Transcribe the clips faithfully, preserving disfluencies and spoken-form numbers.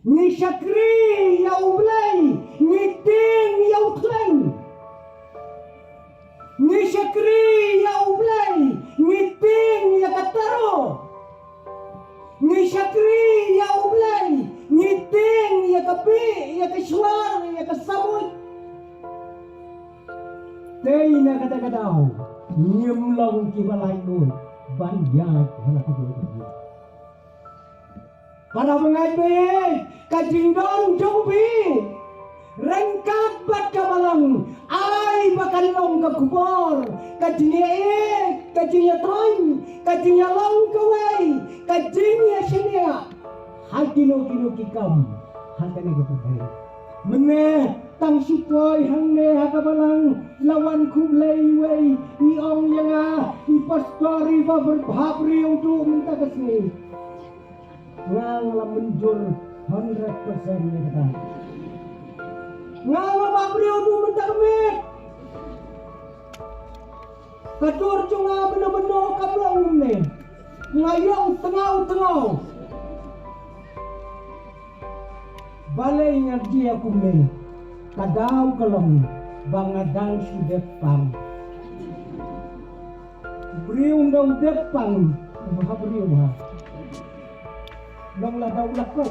Ngi shakri ïa U Blei, ngi tieng ïa u khlem. Ngi shakri ïa U Blei, ngi tieng ïa ka taro. Ngi shakri ïa U Blei, ngi tieng ïa ka bih, ïa ka shuar, ïa ka samuit. Te na kata ka daw, ngim long kiba laitluid ban ïaid ha la ka jong ka jong. Para bangeit baieit, ka jingdon jong phi ryngkat bad ka balang, ai ba kan long ka khubor, ka jingïeit, ka jingïathoh, ka jingïalong kawei, ka jingïashaniah ha kino kino ki kam ha kane ka pyrthei. Mynne tang shu poi hangne ha ka balang, la wan khublei iwei, i ong ïa nga, i pastor, i ba bhabriew duh mynta ka sngi. Nga nga la mynjur hundred percent ïa kata. Nga nga bhabriew duh mynta ka miet. Ka dur jong nga bynno bynno ka blong ne. Nga ïong tngaw tngaw. Balei nga jia kumne? Ka daw ka long ba nga dang shu dep pang. Briew ym dang dep pang, ba briew ha. Long la daw la kok,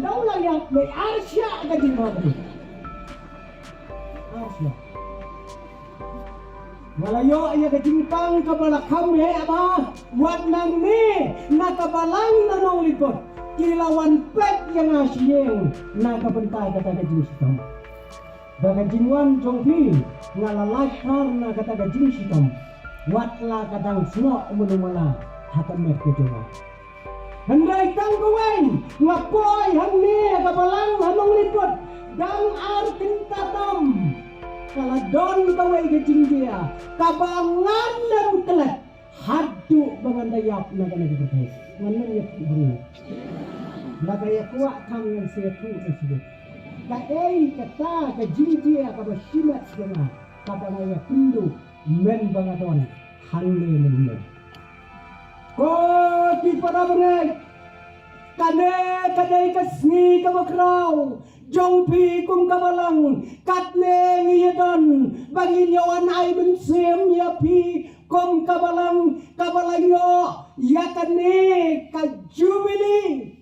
daw la ïap, le arshia ka jingmut. Arshia. Nga la ïoh ïa ka jingpang kaba la kham heh ba wat nangne na ka balang na Nongliput ki la wan peit ïa nga sha ïing na ka bynta kata ka jingshitom. Da ka jingwan jong phi nga la lait phar na kata ka jingshitom. Wat la ka dang snoh mano mala ha ka met ka jong nga. Hynrei tang kawei nga poi hangne ka balang ha Nongliput dang ar kynta tam. Ka la don kawei ka jingjia kaba ngan ym klet haduh ba ngan da ïap na kane ka pyrthei. Ngan ym ïathuh briew. Lada ïa kwah tang ngan sa ïathuh ïa shuh. Kaei kata ka jingjia kaba shimet jong nga kaba nga ïakynduh mynba nga don hangne mynne. Ko ki para bangeit, kane ka dei ka sngi kaba khraw jong phi kum ka balang. Katne ngi ïa don ba ngin ïa wan ai mynsiem ïa phi kum ka balang kaba la ïoh ïa kane ka jubili.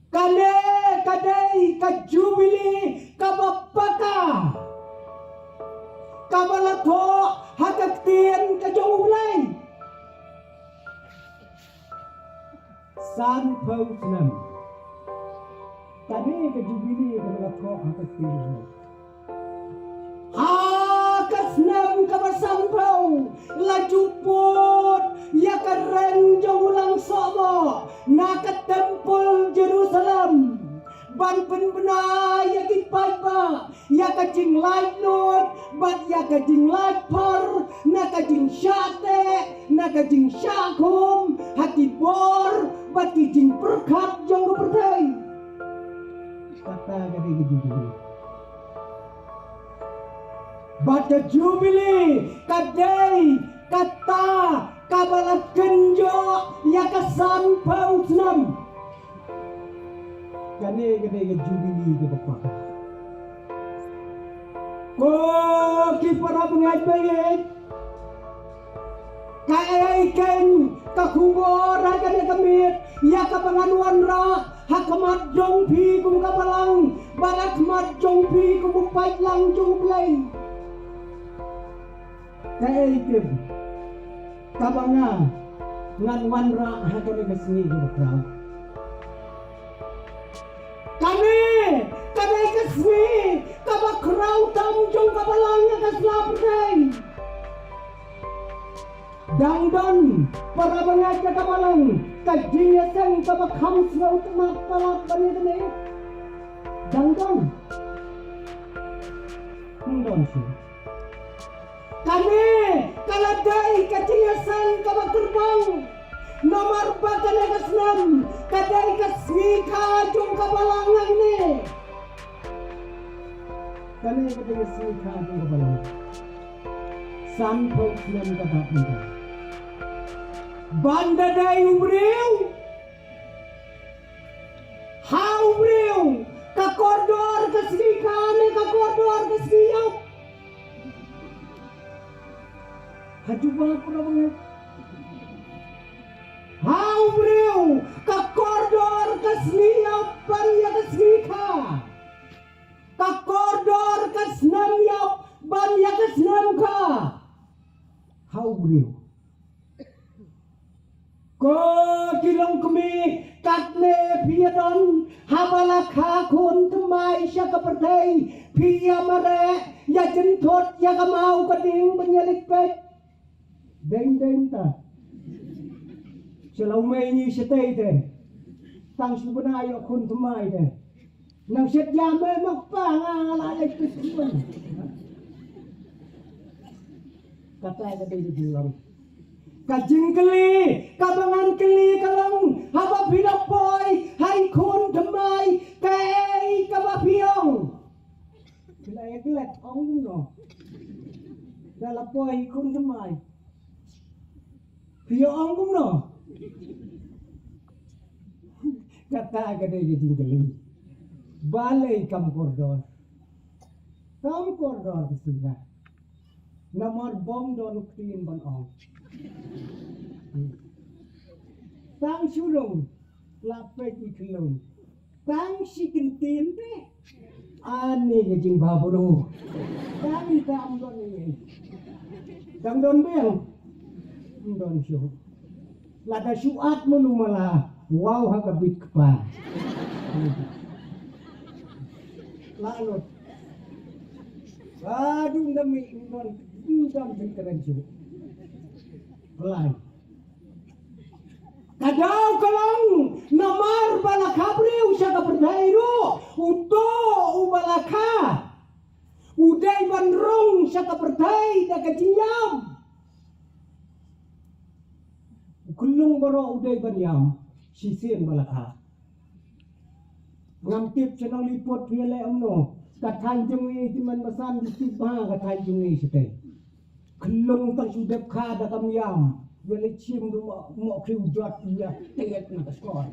Kane ka dei ka jubili kaba paka, kaba la thoh ha ka ktien ka jong U Blei. Sanphew snem. Kane ka jubili kaba la thoh ha ka ktien ka jong U Blei. Ha ka snem kaba sanphew la ju put ïa ka reng jong u Langsohmoh na ka templ Jerusalem ban pynbna ïa ki paidbah ïa ka jinglaitluid bad ïa ka jinglaitphar na ka jingshah teh na ka jingshah khum ha ki bor bad ki jingpyrkhat jong ka pyrthei. Kata ka dei ka jinglaitluid. Bad ka jubili ka dei kata kaba la kynjoh ïa ka sanphew snem. Kane ka dei ka jubili kaba paka. Ko ki para bangeit bangeit. Kaei keiñ ka khubor ha kane ka miet ïa kaba ngan wanrah ha khmat jong phi kum ka balang bad ha khmat jong phi kum u paidlang jong U Blei. Kaei keiñ kaba nga ngan wanrah ha kane ka sngi kaba khraw. Kane ka dei ka sngi kaba khraw tam jong ka balang ïa ka sla pyrthei. Dang don para bangeit ïa ka balang ka jingïaseng kaba kham sngewtynnat mat palat ban ïa kane. Dang don. Dang don shuh. Kane ka la dei ka jingïaseng kaba kyrpang. Namar ba kane ka snem ka dei ka sngi kha jong ka balang hangne. Kane ka dei ka sngi kha jong ka balang. Sanphew snem ka dap mynta. Ban da dei u briew Briew, ka kordor ka sngi kha ne ka kordor ka sngi ïap? Ha jubab, para bangeit. Ha u briew, ka kordor ka sngi ïap ban ïa ka sngi kha. Ka kordor ka snem ïap ban ïa ka snem kha. Ha u briew. Ko ki longkmie, katne phi ïa don haba la kha khun thymmai sha ka pyrthei, phi ïa mareh, ïa jynthut ïa ka maw ka dieng ban ïa leit peit? Deng deng ta. Sha la u mei ngi shatei te. Tang shu bna ïa khun thymmai te. Nang shet ïa me ma kpa nga la leit peit khun. Kata ka dei ka jinglong. Ka jingkylli kaba ngan kylli ka long, haba phi la poi ha i khun thymmai, kaei kaba phi ong? Phi la ïa klet ong kumno? Da la poi i khun thymmai, phi ïa ong kumno? Kata ka dei ka jingkylli. Balei kam kordor? Kam kordor ka sngi kha. Namar bym don u ktien ban ong. Tang shu long, la peit i khyllung. Tang shi kyntien te. Ani ka jingbha burom. Tang i tam don ni. Tang don biang. Don shu. Lada shu at manu mala, wow ha ka bit kpa. La lut. Aduh, ndam mi, ndam, ndam jingkren shu. Pelai. Ka daw ka long, namar ba la kha briew sha ka pyrthei ruh, uto uba la kha u dei ban rung sha ka pyrthei da ka jingïam. U khyllung baroh u dei ban ïam shisien ba la kha. Ngam tip sha nongliput phi ïa leh kumno. Ka thaiñ jong ngi, te man ba san, ngi tip bha ka thaiñ jong ngi shatei. Khyllung tang shu dep kha da kam ïam. Ïa leh shim du mo, mo khriu jot ïa tiet na ka skor.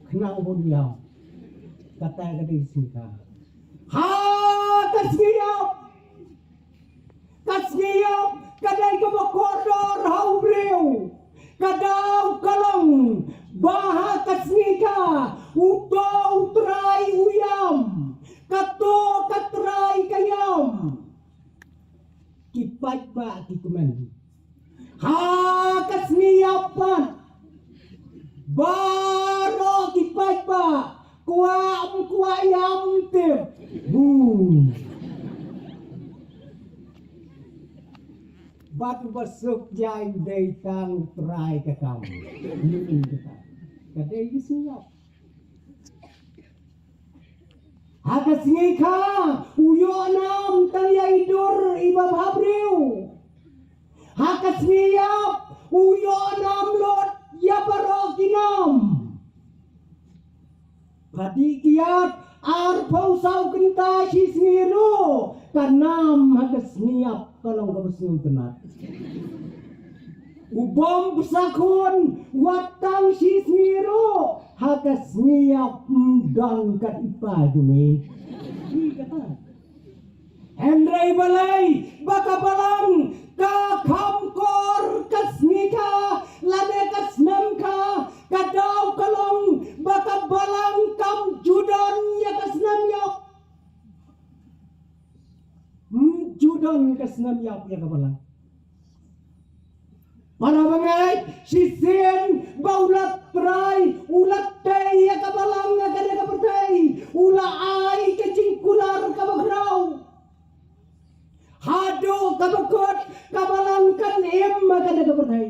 Khnang bun ïam. Kata ka dei sngi kha. Ha ka sngi ïap. Ka sngi ïap ka dei kaba kordor ha u briew. Ka daw ka long ba ha ka sngi kha uto u trai u ïam. Kato ka trai ka ïam. Ki paidbah ki kmen. Ha ka sngi ïap pat, baroh ki paidbah kwah ym kwah ïam tip. Hmm. Bad uba suk jaiñ dei tang u trai ka kam. Ka dei ki sngi ïap. Ha ka sngi kha u ïoh nam tang ïa i dur iba bhabriew. Ha ka sngi ïap u ïoh nam lut ïa baroh ki nam. Pha dih kiad arphew saw kynta shi sngi ruh, ka nam ha ka sngi ïap ka long kaba sngewtynnat. U bym bsa khun wat tang shi sngi ruh, ha ka sngi ïap ym don kat i pa jong ngi. Hynrei balei ba ka balang ka kham kor ka sngi kha lane ka snem kha, ka daw ka long ba ka balang kam ju don ïa ka snem ïap. Ym ju don ka snem ïap ïa ka balang. Para bangeit, shisien ba u la trai, u la tei ïa ka balang ha kane ka pyrthei, u la ai ka jingkular kaba khraw. Haduh kaba kut ka balang kan im ha kane ka pyrthei.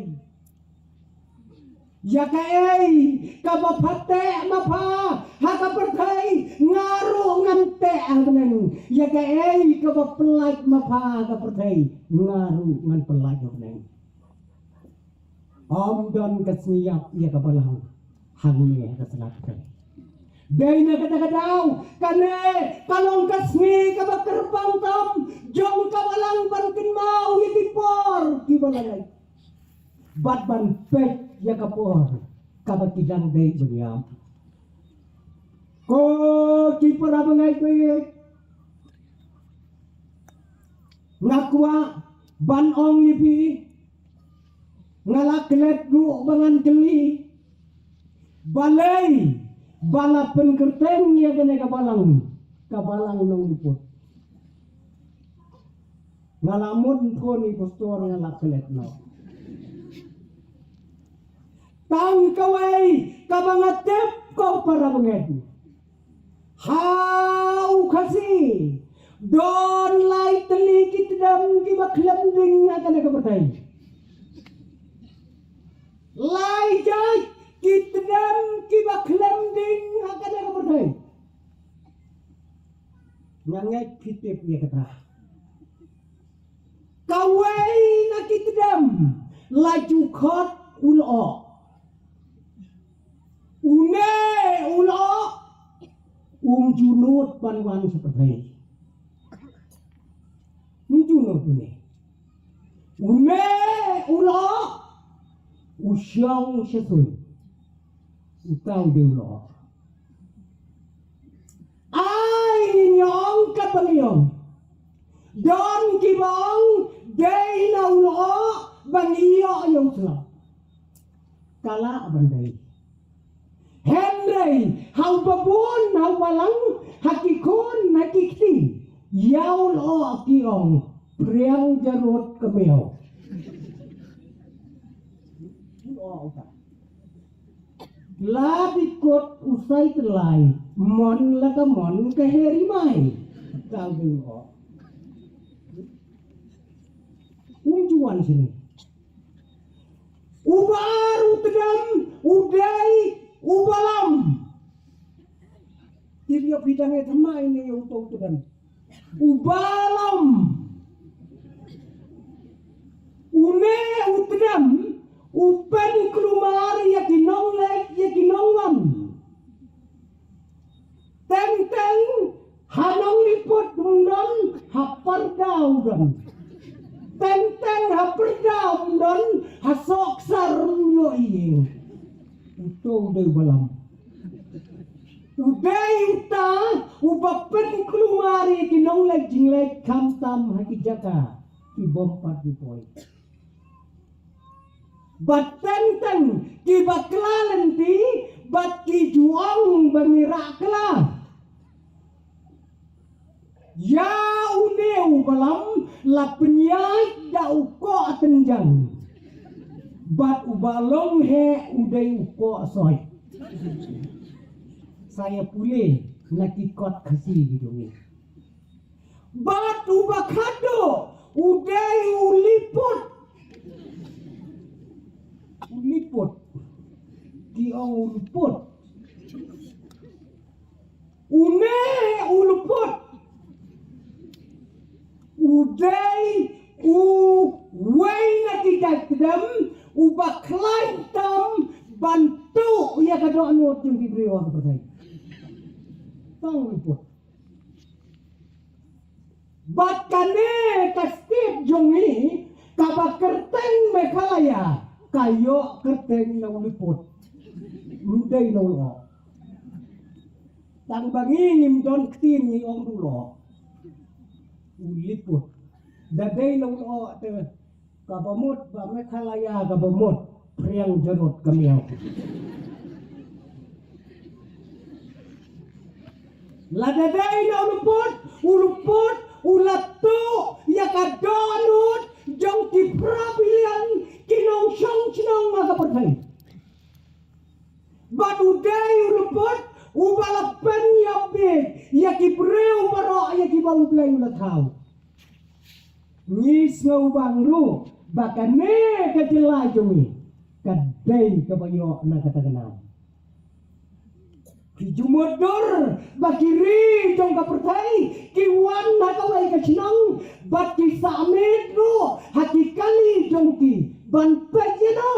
Ïa kaei kaba pha teh ma pha ha ka pyrthei, nga ruh ngan teh ha bneng. Ïa kaei kaba pyllait ma pha ha ka pyrthei, nga ruh ngan pyllait ha bneng. Ym don ka sngi ïap ïa ka balang hangne ha ka sla pyrthei. Dei na kata ka daw kane ka long ka sngi kaba kyrpang tam jong ka balang ban kynmaw ïa ki por kiba la leit. Bad ban peit ïa ka por kaba ki dang dei ban ïap. Ko ki para bangeit bangeit, nga kwah ban ong ïa phi, nga la klet ruh ba ngan kylli, balei ba la pynkyrteng ïa kane ka balang, ka balang Nongliput. Nga la mut phone ïa i pastor, nga la klet noh. Tang kawei kaba nga tip, ko para bangeit, ha u Khasi don lai tylli ki tdem kiba khlem ding ha kane ka pyrthei. Lai jait ki tdem kiba khlem ding ha kane ka pyrthei. Nga ngeit phi tip ïa kata. Kawei na ki tdem la ju khot u lyoh. Une u lyoh um ju nud ban wan sha pyrthei. Um ju nud une. Une u lyoh u shong sha suiñ. Uta u dei u lyoh. Ai ngi ong kaba ngi ong. Don kiba ong dei na u lyoh ba ngi ïoh ïa u slap. Ka lah ban dei. Hynrei ha uba bun, ha uba lang, ha ki khun, ha ki kti, ïa u lyoh ki ong phriang jarud ka miaw. La dikut u Saityllai, mon la ka mon ka heri mai. Tang ding o. Um ju wan shane. Uba ar u tdem u dei u Balam. Tip ïa phi dang ïa thymmai ne ïa uto u tdem. U Balam. Une u tdem u pynkulmar ïa ki nongleit ïa ki nongwan. Teng teng ha Nongliput um don, ha Pyrda u don. Teng teng ha Pyrda um don, ha Sohksahr um ïoh ïing. Uto u dei u Balam. U dei uta uba pynkulmar ïa ki nongleit jingleit khamtam ha ki jaka ki bym pat ju poi. Bad teng teng ki bakla lynti bad ki ju ong ba ngi rah kla. Ïa une u Balam la pynïaid da u koh tynjang. Bad uba long heh u dei u koh soi. Sa ïa pule na ki kot Khasi ki jong ngi. Bad uba khadduh u dei u Liput. U Liput. Ki ong u Liput. Une u Liput u dei uwei na ki jait tdem uba khlaiñ tam ban tuh ïa ka dohnud jong ki briew ha ka pyrthei. Tang u Liput. Bad kane ka state jong ngi kaba kyrteng Meghalaya ka ïoh kyrteng na u Liput. Ym dei na u lyoh. Tang ba ngi ngim don ktien ngi ong u lyoh. U Liput. Da dei na u lyoh te kaba mut ba Meghalaya kaba mut phriang jarud ka miaw. Lada dei na u Liput, u Liput u la tuh ïa ka dohnud jong ki phra billion ki nongshong shnong ha ka pyrthei. Bad u dei u Liput uba la pynïap beit ïa ki briew baroh ïa kiba U Blei u la thaw. Ngi sngew bang ruh ba kane ka jylla jong ngi ka dei kaba ïoh na kata ka nam. Ki ju mutdur ba ki ri jong ka pyrthei ki wan ha kawei ka shnong bad ki sahmiet ruh ha ki kali jong ki ban peit ïa no.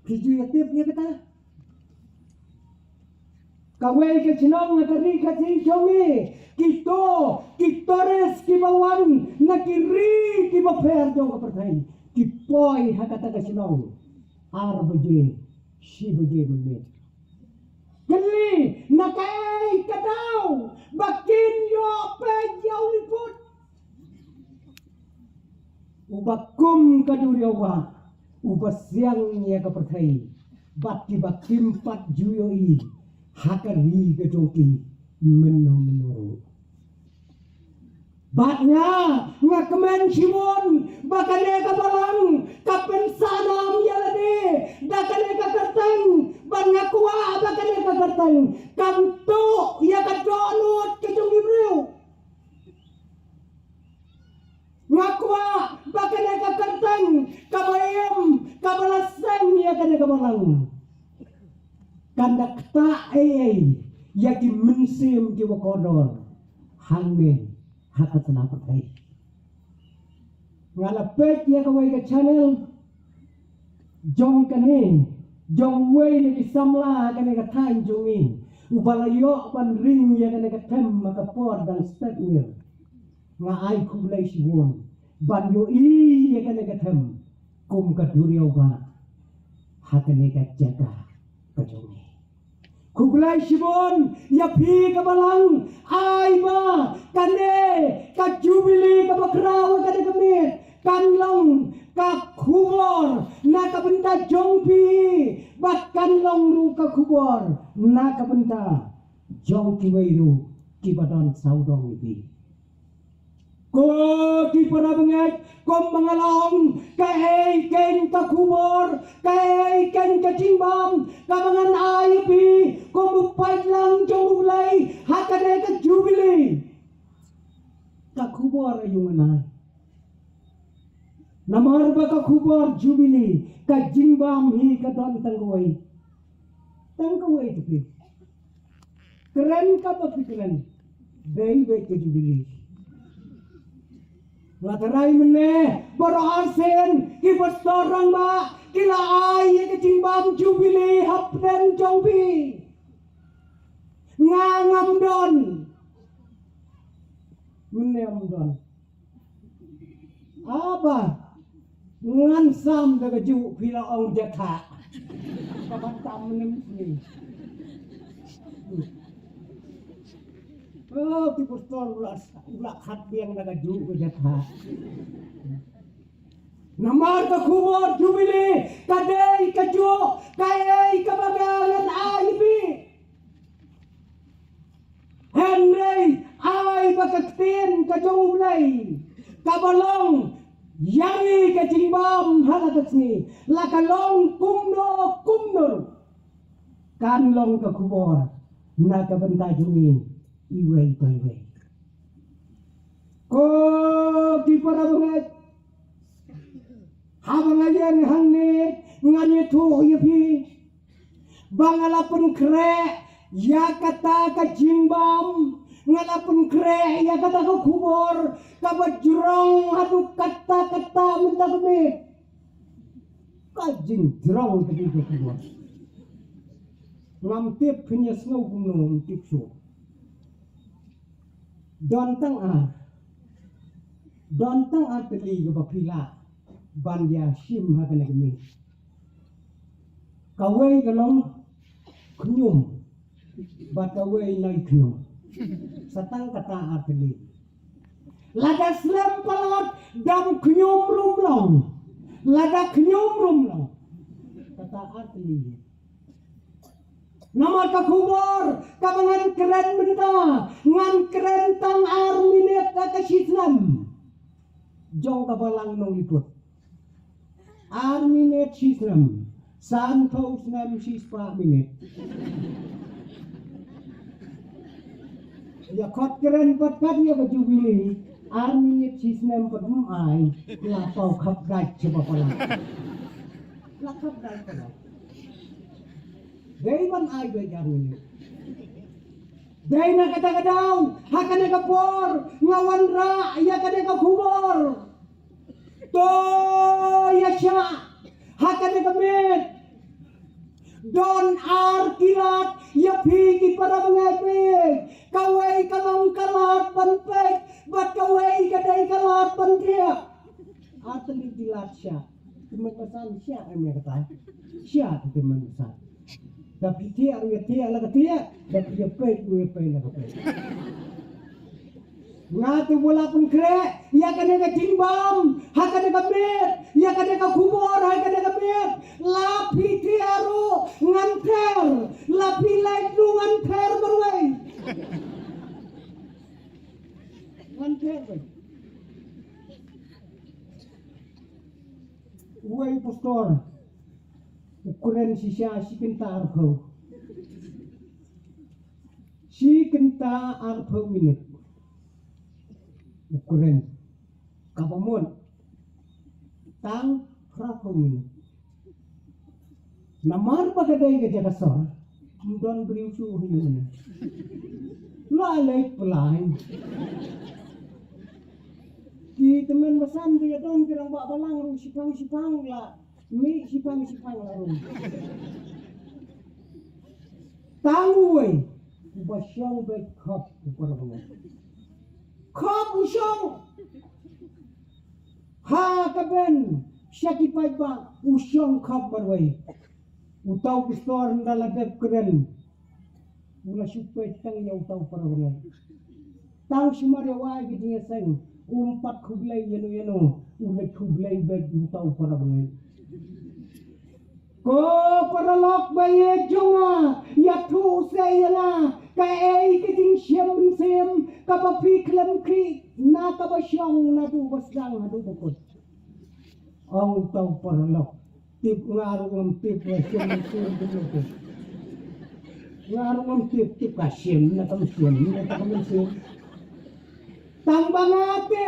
Ki ju ïa tip ïa kata. Kawei ka shnong ha ka ri Khasi jong ngi, kito ki tourist kiba wan na ki ri kiba pher jong ka pyrthei ki poi ha kata ka shnong. ar baje, shi baje mynmiet. Kylli, na kaei ka daw ba kin ïoh peit ïa u liput? Uba kum ka duriaw ba, uba siang ïa ka pyrthei, bad kiba kim pat ju ïohi ha ka ri ka jong ki mynno mynno ruh. Bad nga, nga kmen shibun ba kane ka balang ka pynsah nam ïa lade da kane ka kyrteng, bad nga kwah ba kane ka kyrteng kan tuh ïa ka dohnud ka jong ki briew. Nga kwah ba kane ka kyrteng kaba im, kaba la seng ïa kane ka balang, kan da ktah ei ei ïa ki mynsiem kiba kordor hangne ha ka tnat pyrthei. Nga la peit ïa kawei ka channel jong kane, jong uwei na ki samla ha kane ka thaiñ jong ngi, uba la ïoh ban ring ïa kane ka them ha ka por dang step ïa. Nga ai khublei shibun ban ïohi ïa kane ka them kum ka duriaw ba ha kane ka jaka ka jong ngi. Khublei shibun ïa phi ka balang, ai ba kane ka jubili kaba khraw kane ka miet kan long ka khubor na ka bynta jong phi, bad kan long ruh ka khubor na ka bynta jong kiwei ruh kiba don sawdong ïa phi. Ko ki para bangeit, kum ba nga la ong, kaei kein ka khubor, kaei kein ka jingbam kaba ngan ai ïa phi kum u paidlang jong U Blei ha kane ka jubili? Ka khubor aïu ngan ai? Namar ba ka khubor jubili, ka jingbam hi ka don tang kawei. Tang kawei te phi. Kren kaba phi kren, dei beit ka jubili. Nga tharai mynne baroh arsien ki pastor rangbah ki la ai ïa ka jingbam jubili hapdeng jong phi. Nga ngam don. Mynne ngam don. Aba ngan sam da kajuh phi la ong jaka. Ka ban tam mynne. Oh, ki pastor u la, u la khat biang da kajuh ka jaka. Namar ka khubor jubili ka dei kajuh kaei kaba nga ngan ai ïa phi. Hynrei ai ba ka ktien ka jong U Blei kaba long ïa ngi ka jingbam ha la ka sngi, la ka long kumno kumno ruh, kan long ka khubor na ka bynta jong ngi iwei pa iwei. Ko ki para bangeit, haba nga ïeng hangne ngan ïathuh ïa phi ba nga la pynkhreh ïa kata ka jingbam, nga la pynkhreh ïa kata ka khubor kaba jrong haduh katta katta mynta ka miet. Ka jingjrong ka dei ka khubor. Ngam tip phin ïa sngew kumno, ngam tip shuh. Don tang ar, don tang ar tylli kaba phi lah ban ïa shim ha kane ka miet. Kawei ka long khñium, bad kawei nai khñium. Sa tang kata ar tylli. Lada slem palat dam khñium ruh ym long. Lada khñium ruh ym long. Kata ar tylli. Namar ka khubor kaba ngan kren mynta, ngan kren tang ar minit ha ka shi snem jong ka balang Nongliput. Ar minit shi snem, sanphew snem shispah minit. Ïa khot kren pat kat ïa ka jubili, ar minit shi snem pat ym ai, la paw khapdait sha ba palat. La khapdait palat. Dei ban ai beit ar minit. Dei na kata ka daw, ha kane ka por, nga wanrah ïa kane ka khubor. To ïa shah ha kane ka miet. Don ar ki lad ïa phi ki para bangeit phi. Kawei ka long ka lad ban peit, bad kawei ka dei ka lad ban thiah. Ar tylli ki lad shah. Ki met pasan shah em ïa kata. Sha te man sa. Da phi thiah ruh ïa thiah la ka thiah, da phi ïa peit ruh ïa peit la ka peit. Nga te ba la pynkhreh ïa kane ka jingbam ha kane ka miet, ïa kane ka khubor ha kane ka miet. La phi thiah ruh ngan ther, la phi lait ruh ngan ther marwei. Ngan ther marwei. Uwei u pastor u kren shisha shi kynta arphew. Shi kynta arphew minit u kren. Kaba mut tang arphew minit. Namar ba ka dei ka jaka sor, ym don briew shuh hi ïa une. La leit pynlait. Ki tymmen basan ba ïa don ki rangbah balang ruh shiphang shiphang la mih, shiphang shiphang la rung. Tang uwei uba shong beit khop u parabangeit. Khop u shong. Ha ka ben sha ki paidbah u shong khop marwei. Uta u pastor ynda la dep kren u la shu peit tang ïa uta u parabangeit. Tang shu mar ïa wai ki jingïaseng, um pat khublei ïano ïano, u leit khublei beit uta u parabangeit. Ko paralok ba ïeit jong nga, ïathuh seh ïa nga, kaei ka jingshim mynsiem kaba phi khlem khih na kaba shong naduh ba sdang haduh ba kut. Ong uta u paralok, tip nga ruh ngam tip, nga shim mynsiem tip nga tip. Nga ruh ngam tip, tip ka shim na ka mynsiem, na ka mynsiem. Tang ba nga te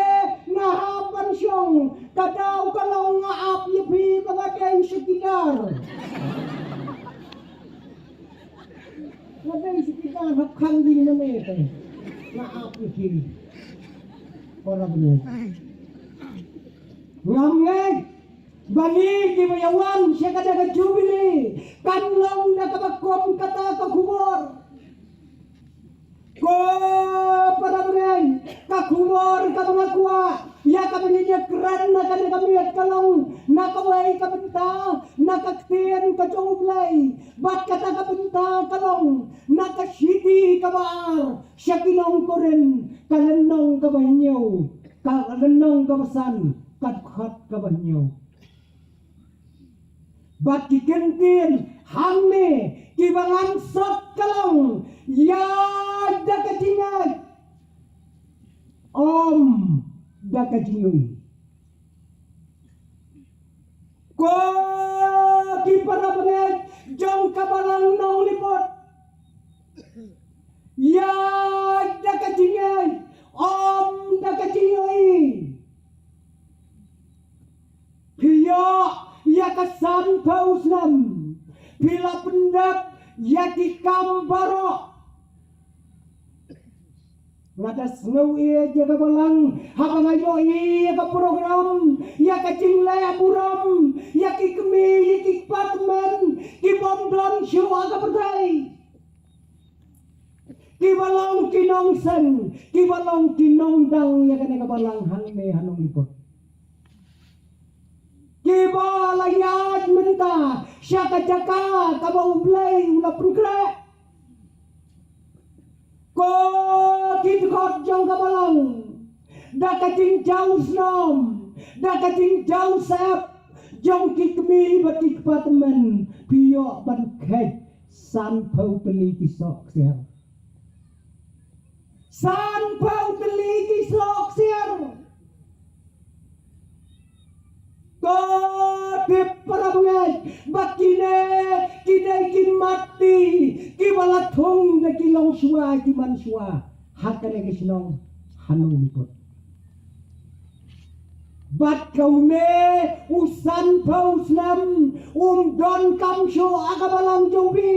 nga hap ban shong, ka daw ka long nga ap ïa phi ba nga dei u shakidar. Nga dei u shakidar hap khang jingmane te. Nga ap ïa phi. Parabangeit. Ngam ngeit ba ngi kiba ïa wan sha kata ka jubili kan long da kaba kum kata ka khubor. Ko parabangeit, ka khubor kaba nga kwah ïa kaba ngin ïa kren na kane ka miet ka long na kawei ka bynta, na ka ktien ka jong U Blei. Bad kata ka bynta ka long na ka shithi kaba ar sha ki nong Korinth, ka lynnong kaba hynñiew, ka lynnong kaba san, ka dkhot kaba hynñiew. Bad ki kyntien hangne kiba ngan sot ka long, ïaid da ka jingngeit, ym da ka jingïohi. Ko ki parabangeit jong ka balang Nongliput, ïaid da ka jingngeit, ym da ka jingïohi. Phi ïoh ïa ka sanphew snem, phi la pyndep ïa ki kam baroh. Nga da sngew ïeit ïa ka balang haba nga ïohi ïa ka program, ïa ka jingleh burom ïa ki kmie, ïa ki kpa tymmen, ki bym don shuh ha ka pyrthei. Kiba long ki nongseng, kiba long ki nongdang ïa kane ka balang hangne ha Nongliput. Kiba la ïaid mynta sha ka jaka kaba U Blei u la pynkhreh. Ko ki dkhot jong ka balang, da ka jingjaw shnong, da ka jingjaw sep jong ki kmie bad ki kpa tymmen, phi ïoh ban kheit sanphew tylli ki soh ksiar. Sanphew tylli ki soh ksiar. To tip parabangeit ba kine ki dei ki matti kiba la thung da ki longshuwa ki manshuwa ha kane ka shnong ha Nongliput. Bad kaune u sanphew snem um don kam shuh ha ka balang jong phi.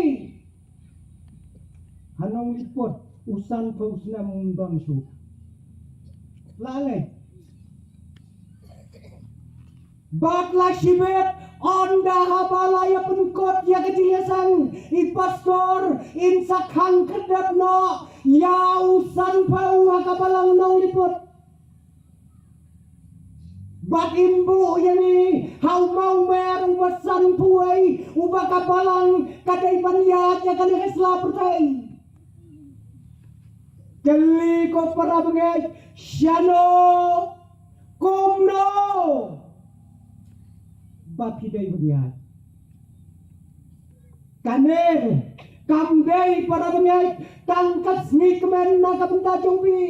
Ha Nongliput u sanphew snem um don shuh. La leh. Bad la shibit ynda haba la ïa pynkut ïa ka jingïaseng, i pastor in sa khang khyrdep noh ïa u sanphew ha ka balang Nongliput. Bad im buh ïa ngi ha u mawmer uba san phew wei, uba ka Balang ka dei ban ïaid ïa kane ka sla pyrthei. Kylli ko para bangeit, shano, kumno ba phi dei ban ïaid? Kane kam dei, para bangeit, tang ka sngi kmen na ka bynta jong phi.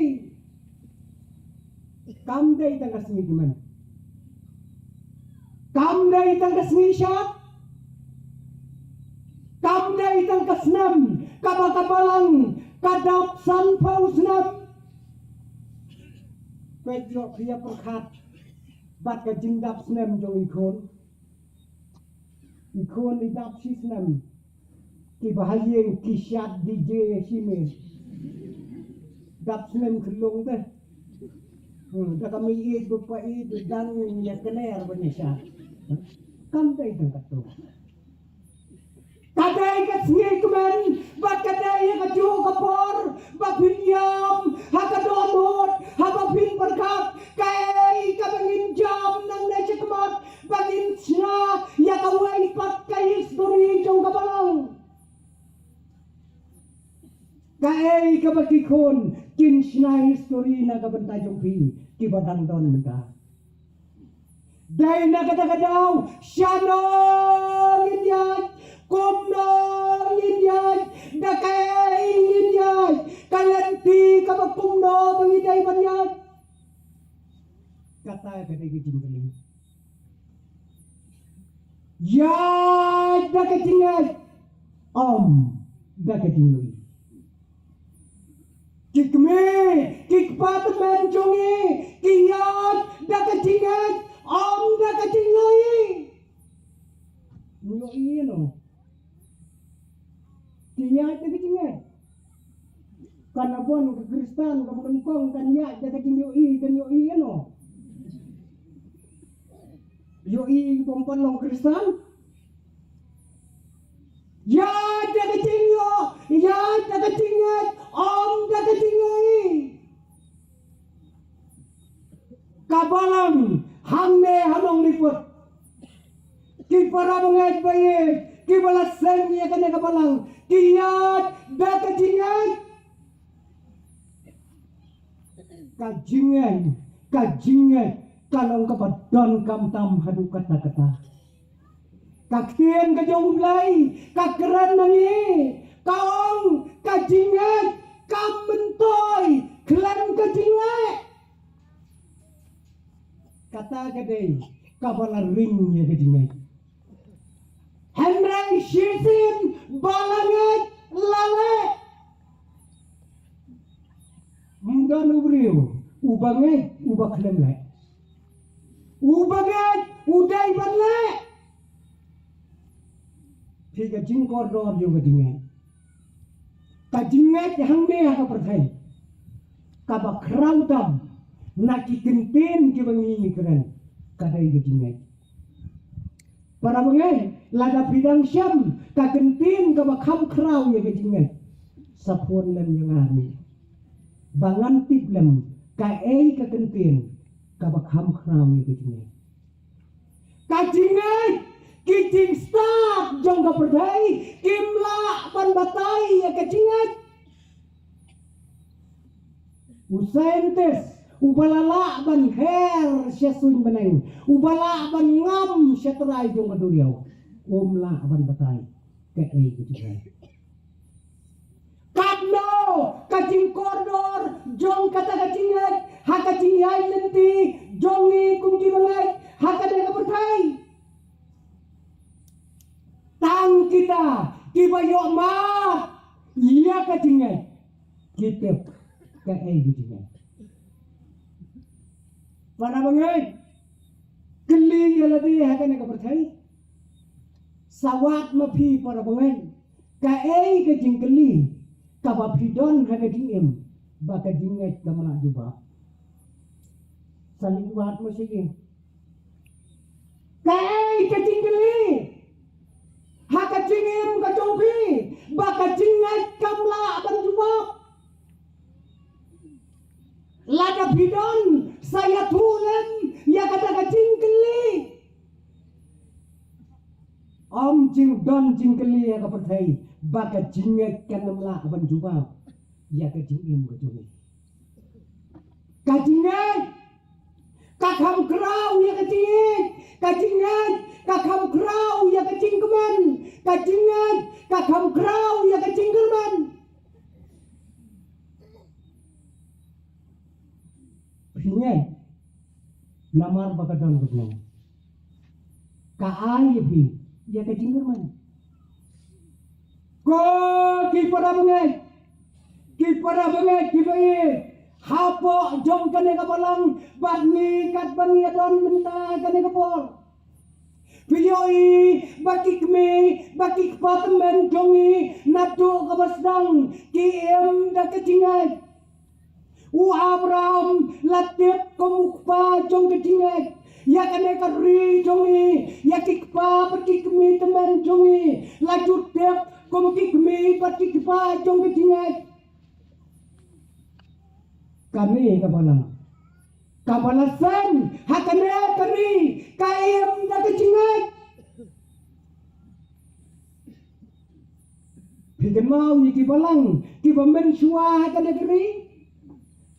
Kam dei tang ka sngi kmen. Kam dei tang ka sngi shad. Kam dei tang ka snem kaba ka Balang ka dap san phew snem. Peit ïoh phi ïa pyrkhat bad ka jingdap snem jong i khun. I khun i dap shi snem. Kiba ha ïing ki shad D J shi me. Dap snem khyllung te. Hmm, da ka mei ïeit bad pa ïeit dang ïa kner ban ïa shad. Kam dei tang katto. Ka dei ka sngi kmen bad ka dei ïa kajuh ka por ba phin ïam ha ka dohnud, haba phin pyrkhat kaei kaba ngin jam nangne shakhmat, ba ngin shna ïa kawei pat ka histori jong ka Balang. Kaei kaba ki khun kin shna histori na ka bynta jong phi, kiba dang don mynta. Dei na kata ka daw, shano ngin ïaid, kumno ngin ïaid, da kaei ngin ïaid, ka lynti kaba kumno ba ngi dei ban ïaid. Kata ka dei ka jingkylli. Ïaid da ka jingngeit, ym da ka jingïohi. Ki kmie, ki kpa tymmen jong ngi, ki ïaid da ka jingngeit, ym da ka jingïohi. Ïohi ïa no? Ki ïaid da ka jingngeit. Kan abon ka Khristan kaba nyngkong kan ïaid da ka jingïohi, kan ïohi ïa no? Ïohi bym pat long Khristan. Ïaid da ka jingïoh, ïaid da ka jingngeit, ym da ka jingïohi. Ka Balang hangne ha Nongliput, ki para bangeit ba ïeit kiba la seng ïa kane ka Balang, ki ïaid da ka jingngeit. Ka jingngeit, ka jingngeit ka long kaba donkam tam haduh katta katta. Ka ktien ka jong U Blei ka kren na ngi, ka ong ka jingngeit kam myntoi khlem ka jingleh. Kata ka dei kaba la ring ïa ka jingngeit. Hynrei shisien ba la ngeit la leh. Ym don u briew uba ngeit uba khlem leh. Uba ngeit u dei ban leh. Phi, ka jingkordor jong ka jingngeit, ka jingngeit hangne ha ka pyrthei kaba khraw tam na ki kyntien kiba ngi kren, ka dei ka jingngeit. Para bangeit, lada phi dang shem ka kyntien kaba kham khraw ïa ka jingngeit, sa phone lem ïa nga. Ba ngan tip lem kaei ka kyntien kaba kham khraw ïa ka jingngeit. Ka jingngeit, ki jingstad jong ka pyrthei kim lah ban batai ïa ka jingngeit. U scientist uba la lah ban her sha suiñ bneng, uba lah ban ngam sha trai jong ka duriaw, um lah ban batai kaei ka jingngeit. Katno ka jingkordor jong kata ka jingngeit ha ka jingïaid lynti jong ngi kum ki bangeit ha kane ka pyrthei. Tang kita kiba ïoh mad ïa ka jingngeit ki tip kaei ka jingngeit. Para bangeit, kylli ïa lade ha kane ka pyrthei. Sa wad ma phi, para bangeit, kaei ka jingkylli kaba phi don ha ka jingim ba ka jingngeit kam lah jubab? Sa leit wad ma sha ïing. Kaei ka jingkylli ha ka jingim ka jong phi ba ka jingngeit kam lah ban jubab? Lada phi don, sa ïathuh lem ïa kata ka Jingkylli ïa ka pyrthei ba ka jingngeit kan ym lah ban jubab ïa ka jingim ka jong ngi. Ka jingngeit ka kham khraw ïa ka jingngeit, ka jingngeit ka kham khraw ïa ka jingkmen, ka jingngeit ka kham khraw ïa ka jingkyrmen. Phi ngeit namar ba ka don ka bneng ka ai ïa phi ïa ka jingkyrmen. Ko ki para bangeit, ki para bangeit ki ba ïeit, hapoh jong kane ka balang bad ngi katba ngi ïa don mynta kane ka por. Phi ïohi ba ki kmie ba ki kpa tymmen jong ngi naduh kaba sdang ki im da ka jingngeit. U Abraham la tip kum u kpa jong ka jingngeit ïa kane ka ri jong ngi, ïa ki kpa bad ki kmie tymmen jong ngi, la ju tip kum ki kmie bad ki kpa jong ka jingngeit. Kane ka balang kaba la seng ha kane ka ri ka im da ka jingngeit. Phi kynmaw ïa ki balang kiba mynshuwa ha kane ka ri?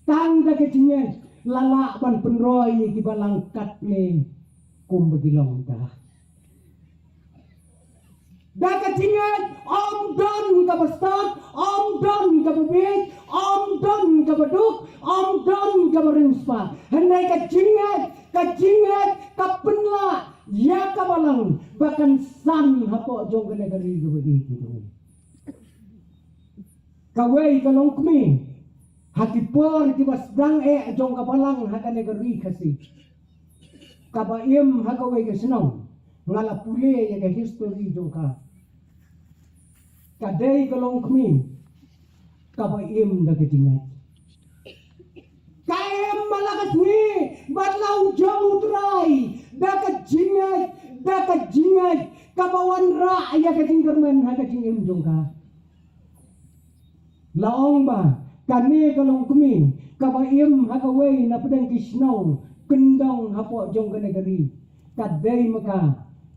Tang da ka jingngeit la lah ban pynroi ïa ki balang katne kumba ki long mynta. Da ka jingngeit, ym don kaba stad, ym don kaba bieit, ym don kaba duk, ym don kaba riewspah. Hynrei ka jingngeit, ka jingngeit ka pynlah ïa ka balang ba kan san hapoh jong kane ka ri kaba ïeit jong ngi. Kawei ka longkmie ha ki por kiba sdang eh jong ka balang ha kane ka ri Khasi, kaba im ha kawei ka shnong. Nga la pule ïa ka histori jong ka. Ka dei ka longkmie kaba im da ka jingngeit. Ka im man la ka sngi bad la u jong U Trai da ka jingngeit, da ka jingngeit kaba wanrah ïa ka jingkyrmen ha ka jingim jong ka. La ong ba kane ka longkmie kaba im ha kawei na pdeng ki shnong kyndong hapoh jong kane ka ri, ka dei ma ka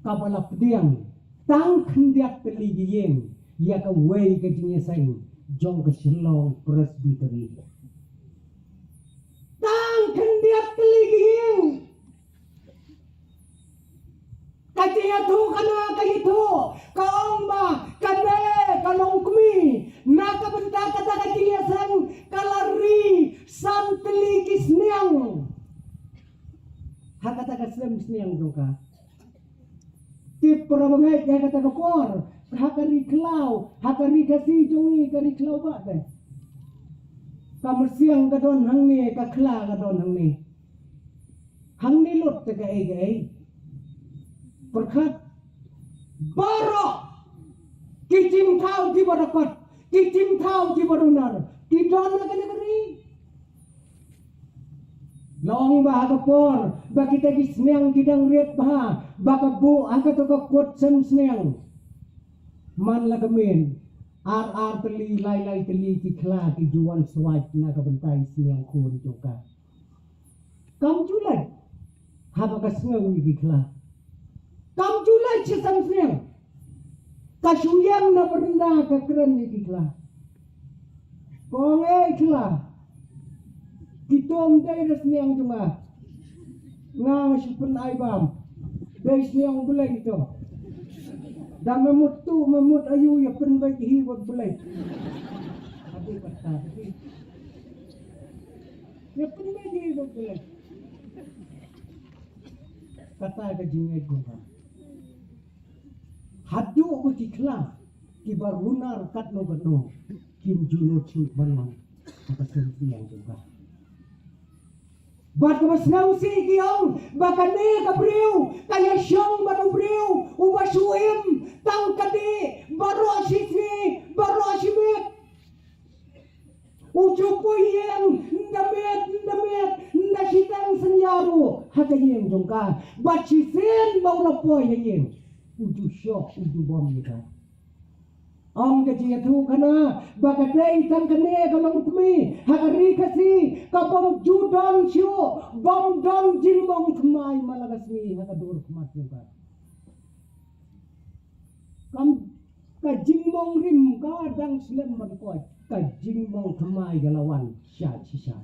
kaba la pdiang tang khyndiat tylli ki ïing ïa kawei ka jingïaseng jong ka Shillong Presbytery. Tang khyndiat tylli ki ïing. Ka jingïathuh kane ka ïathuh ka ong ba kane ka longkmie na ka bynta kata ka jingïaseng ka la ri san tylli ki sniang ha kata ka sem sniang jong ka. Tip para bangeit ïa kata ka por ha ka ri khlaw, ha ka ri Khasi jong ngi ka ri khlaw ba te. Ka mynsiem ka don hangne, ka khla ka don hangne. Hangne lut te kaei kaei. Pyrkhat baroh ki jingthaw kiba dapot, ki jingthaw kiba runar ki don ha kane ka ri. La ong ba ha ka por ba kita ki sniang ki dang rit bha, ba ka buh ha kato ka kut sem sniang, man la ka myn ar ar tylli lai lai tylli ki khla ki ju wan swait na ka bynta i sniang khun jong ka. Kam ju leit haba ka sngew ïa ki khla. Kam ju leit sha sem sniang. Ka shu ïeng na bynta ka kren ïa ki khla. Ka ong, ei khla, kito ym dei da sniang jong nga. Nga nga shu pyn-ai bam. Dei sniang U Blei kito. Da me mut tu me mut aïu ïa pynbeit hi bad U Blei. Ïa pynbeit hi bad U Blei. Kata ka jingngeit jong ka. Haduh ba ki khla kiba runar katno katno kim ju nud shuh ban wan ha ka sem sniang jong ka. Bad kaba sngewsih ki ong ba kane ka briew ka ïashong bad u briew uba shu im tang ka dih baroh shi sngi baroh shi miet. U ju poi ïing ynda miet ynda miet ynda shiteng synñia ruh ha ka ïing jong ka. Bad shisien ba u la poi ha ïing u ju shoh u ju bom ïa ka. Ong ka jingïathuh khana ba ka dei tang kane ka longkmie ha ka ri Khasi ka bym ju don shuh, bym don jingmong thymmai man la ka sngi ha ka dur khmat jong ka. Kam ka jingmong rim ka dang slem ban koit, ka jingmong thymmai ka la wan shai shisha.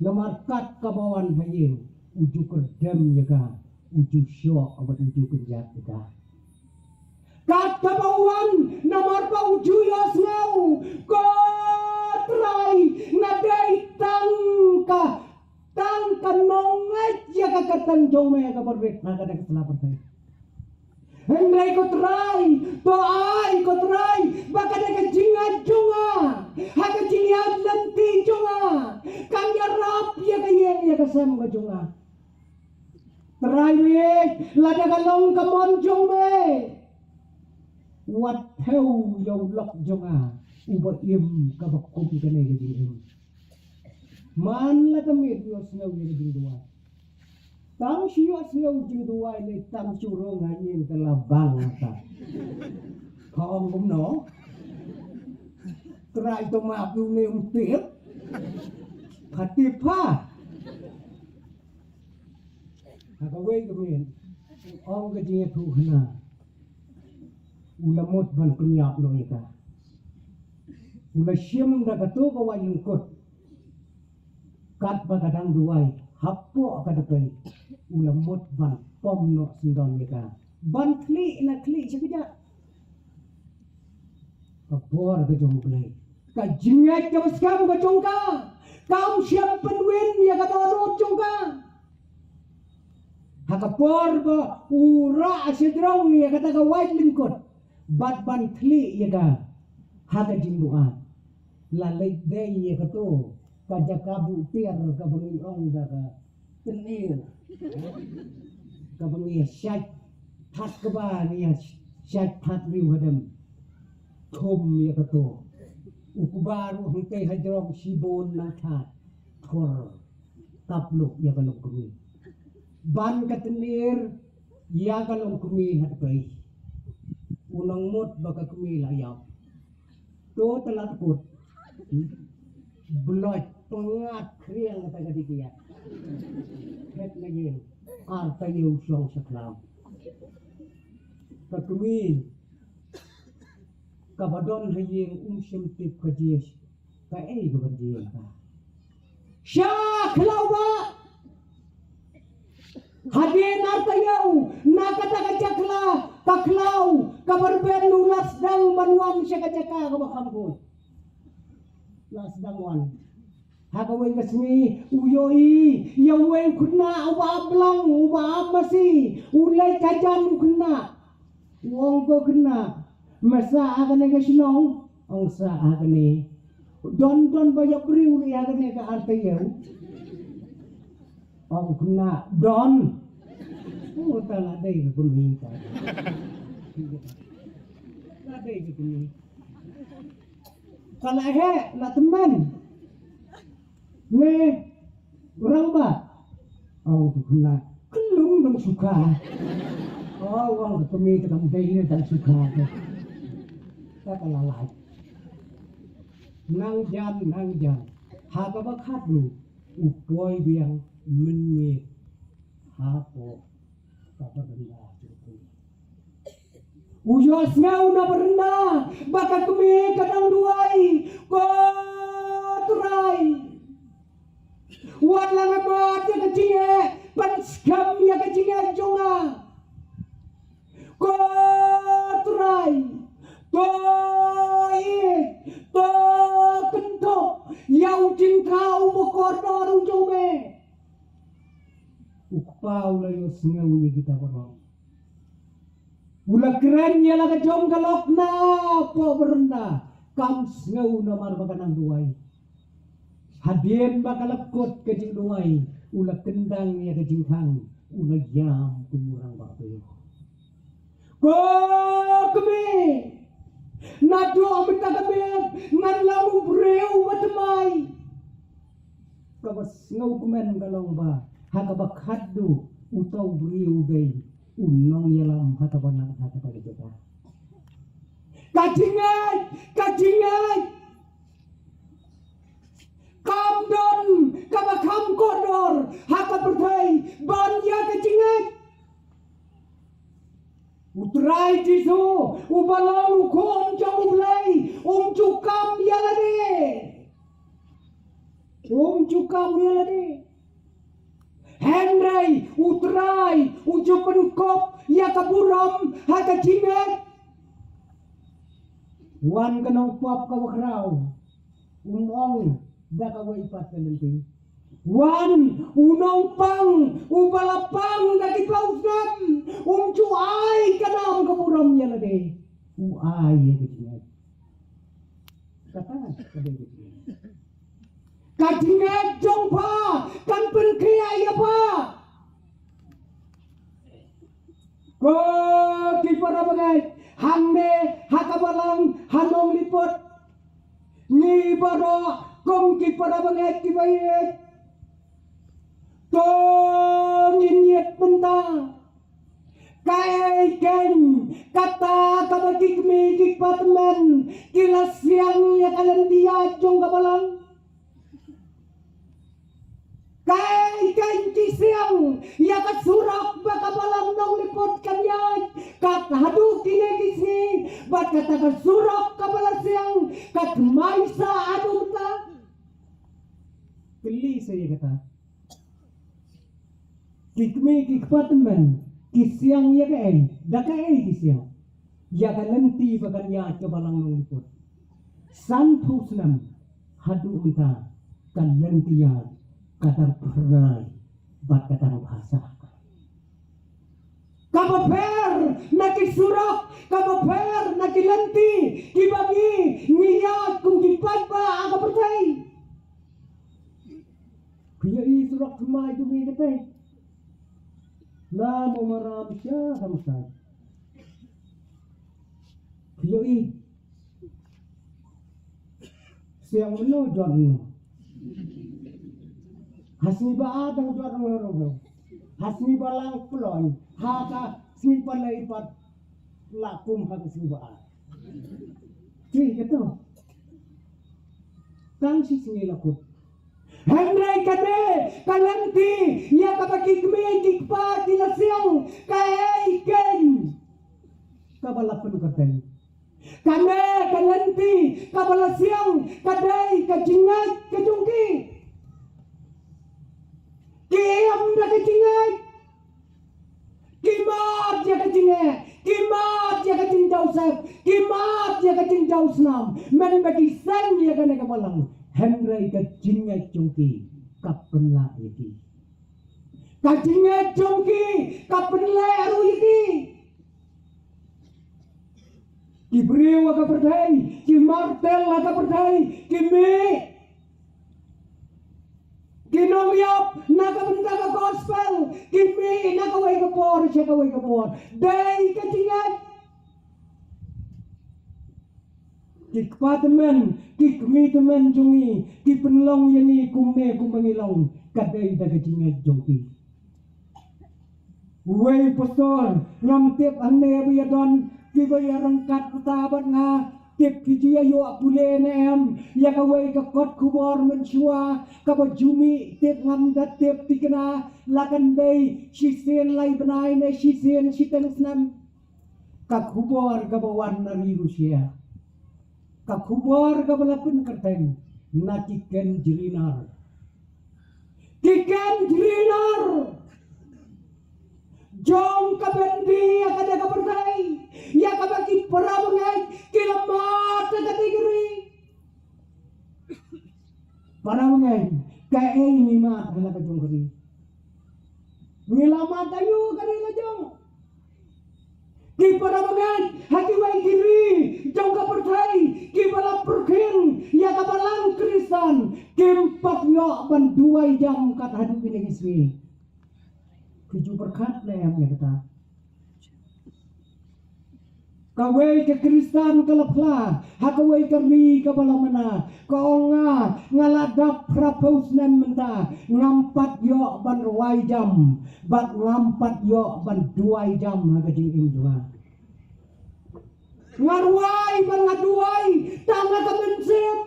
Namar kat kaba wan ha ïing, u ju kyrdem ïa ka, u ju shoh bad u ju kynjat ïa ka. Kat kaba wan, namar ba u ju ïohsngew, ko Trai, nga dei tang ka, tang ka nongngeit ïa ka kyrteng jong me kaba rit ha kane ka sla pyrthei. Hynrei ko Trai, to ai ko Trai, ba kane ka jingngeit jong nga, ha ka jingïaid lynti jong nga, kan ïarap ïa ka ïing ïa ka sem ka jong nga. Trai wei, lada ka long ka mon jong me, wat thew ïa u lok jong nga uba im kaba kum kane ka jingim. Man la ka miet ïohsngew ïa ka jingduwai. Tang shu ïohsngew jingduwai ne tang shu rung ha ïing ka la bang ata. Ka ong kumno? Trai to map ïa une um tip. Ka tip ha. Ha kawei ka miet, ong ka jingïathuhkhana, u la mut ban pynïap noh ïa ka. U la shim da kato ka waiñ lyngkut, katba ka dang duwai hapoh ka dpei, u la mut ban pom noh syndon ïa ka, ban khlieh na khlieh sha kjat. Ka bor ka jong U Blei, ka jingngeit kaba skhem ka jong ka, kam shym pynwin ïa ka dohnud jong ka. Ha ka por ba u rah shajrong ïa kata ka waiñ lyngkut bad ban khlieh ïa ka ha ka jingduwai, la leit dei ïa kato ka jaka buh tiar kaba ngi ong da ka tynir, kaba ngi ïa shait, that kaba ngi ïa shait that riew hadem. Thum ïa kato. U kba ruh hangtei hajrong shibun nangthat. Thur tap luh ïa ka longkmie. Ban ka tynir ïa ka longkmie ha dpei. U nang mut ba ka kmie la ïap. To tlat kut. Bloit pyngat khriang kata ka dei ka ïa. Phet na ïing. Ar taïew shong sha khlaw. Ka kmie kaba don ha ïing um shym tip ka jia kaei kaba jia ka. Sha khlaw ba. Hadien ar taïew na kata ka jaka, ka khlaw kaba rben, u la sdang ban wan sha ka jaka kaba kham khuid. La sdang wan. Ha kawei ka sngi u ïohi ïa uwei u khynnah uba ap blang, uba ap masi, u leit hajan u khynnah. U ong ko khynnah, me sah ha kane ka shnong? Ong sah ha kane. Don, don ba ïa briew ïa kane ka ar taïew? Ong khynnah don. Oh, ta la dei ka kmie ta. La dei ka kmie. Ka la heh, la tymmen. Ne, u rangbah. Ong u khynnah, khlung dang sukha. Oh, ong ka kmie te kam dei ne dang sukha te. Ka ka la lait. Nang jan, nang jan. Ha kaba khatduh, u poi biang mynmiet hapoh ka baranda jong u. U ïohsngew na baranda ba ka kmie ka dang duwai, ko Trai, wat la nga mad ïa ka jingeh, pynskhem ïa ka jingeh jong nga. Ko Trai, to ïeit, to kynthoh ïa u jingthaw uba kordor u jong me. U kpa u la ïohsngew ïa kita baroh. U la kren ïa la ka jong ka lok napoh baranda, kam sngew namar ba ka nang duwai. Hadien ba ka la kut ka jingduwai, u la kyndang ïa ka jingkhang, u la ïam kum u rangbah briew. Ko kmie, naduh mynta ka miet ngan long u briew uba thymmai. Kaba sngewkmen ka long ba ha kaba khatduh uta u briew u dei u nongïalam ha kaba nang ha kata ka jaka. Ka jingngeit, ka jingngeit. Kam don kaba kham kordor ha ka pyrthei ban ïa ka jingngeit. U Trai Jisu, uba long u khun jong U Blei, um ju kam ïa lade. Um ju kam ïa lade. Hynrei U Trai u ju pynkup ïa ka burom ha ka jingngeit. Wan ka nongpop kaba khraw, um ong da kawei pat ka lynti. Wan, u nongpang uba la pang da ki phew snem, um ju ai ka nam ka burom ïa lade. U ai ïa ka jingngeit. Kata ka dei ka jingngeit. Ka jingngeit jong pha kan pynkhiah ïa pha. Ko ki para bangeit, hangne ha ka balang ha Nongliput, ngi baroh kum ki para bangeit kiba ïeit, to ngin ïit mynta. Kaei kein kata kaba ki kmie ki kpa tymmen ki la siang ïa ka lynti ïaid jong ka balang? Kaei kein ki siang ïa ka surok ba ka balang Nongliput kan ïaid, kat haduh kine ki sngi, bad kata ka surok kaba la siang ka thymmai sa haduh mynta? Kylli sa ïa kata. Ki kmie ki kpa tymmen ki siang ïa kaei, da kaei ki siang? Ïa ka lynti ba kan ïaid ka balang Nongliput. Sanphew snem haduh mynta ka lynti ïaid ka dang phyrnai bad ka dang bha sah. Kaba pher na ki surok, kaba pher na ki lynti kiba ngi, ngi ïaid kum ki paidbah ha ka pyrthei. Phi ïohi surok thymmai jong ngi katei? Na Mawmaram sha Khamsai. Phi ïohi? Siang mynno jot mynno. Ha sngi ba ar dang jot mynno ruh. Ha sngi ba lang ploiñ. Ha ka sngi ba lei pat la kum ha ka sngi ba ar. Ki kato. Tang shi sngi la kut. Hynrei kane ka lynti ïa kaba ki kmie ki kpa ki la siang, kaei kein kaba la pynkyrteng? Kane ka lynti kaba la siang ka dei ka jingngeit ka jong ki. Ki im da ka jingngeit. Ki mad ïa ka jingeh, ki mad ïa ka jingjaw sep, ki mad ïa ka jingjaw snam. Mynba ki seng ïa kane ka balang, hynrei ka jingngeit jong ki ka pynlah ïa ki. Ka jingngeit jong ki ka pynleh ruh ïa ki. Ki briew ha ka pyrthei, ki martir ha ka pyrthei, ki mih, ki nongïap na ka bynta ka gospel, ki mih na kawei ka por sha kawei ka por. Dei ka jingngeit. Ki kpa tymmen, ki kmie tymmen jong ngi, ki pynlong ïa ngi kumne kumba ngi long, ka dei da ka jingngeit jong ki. Uwei u pastor, ngam tip hangne ba ïa don kiba ïa ryngkat bynta bad nga, tip ki ju ïa ïoh pule ne em ïa kawei ka kot khubor mynshuwa kaba ju mih, tip ngam da tip thikna, la kan dei shisien lai bnai ne shisien shiteng snem. Ka khubor kaba wan na ri Rusia. Ka khubor kaba la pynkyrteng na ki ken jrinar. Ki ken jrinar jong ka byndi ïa kane ka pyrthei, ïa kaba ki para bangeit ki la mad ha kane ka ri. Para bangeit, kaei ngi mad ha la ka jong ka ri? Ngi la mad aïu ha ka ri la jong? Ki para bangeit ha kiwei ki ri jong ka pyrthei kiba la pyrkhing ïa ka balang Khristan, kim pat ïoh ban duwai jam kat haduh kine ki sngi. Ki ju pyrkhat ne em ïa kata? Kawei ka Khristan ka la phla ha kawei ka ri kaba la mana, ka ong, nga, nga la dap phraphew snem mynta, ngam pat ïoh ban rwai jam bad ngam pat ïoh ban duwai jam ha ka jingim jong nga. Nga rwai bad nga duwai tang ha ka mynsiem.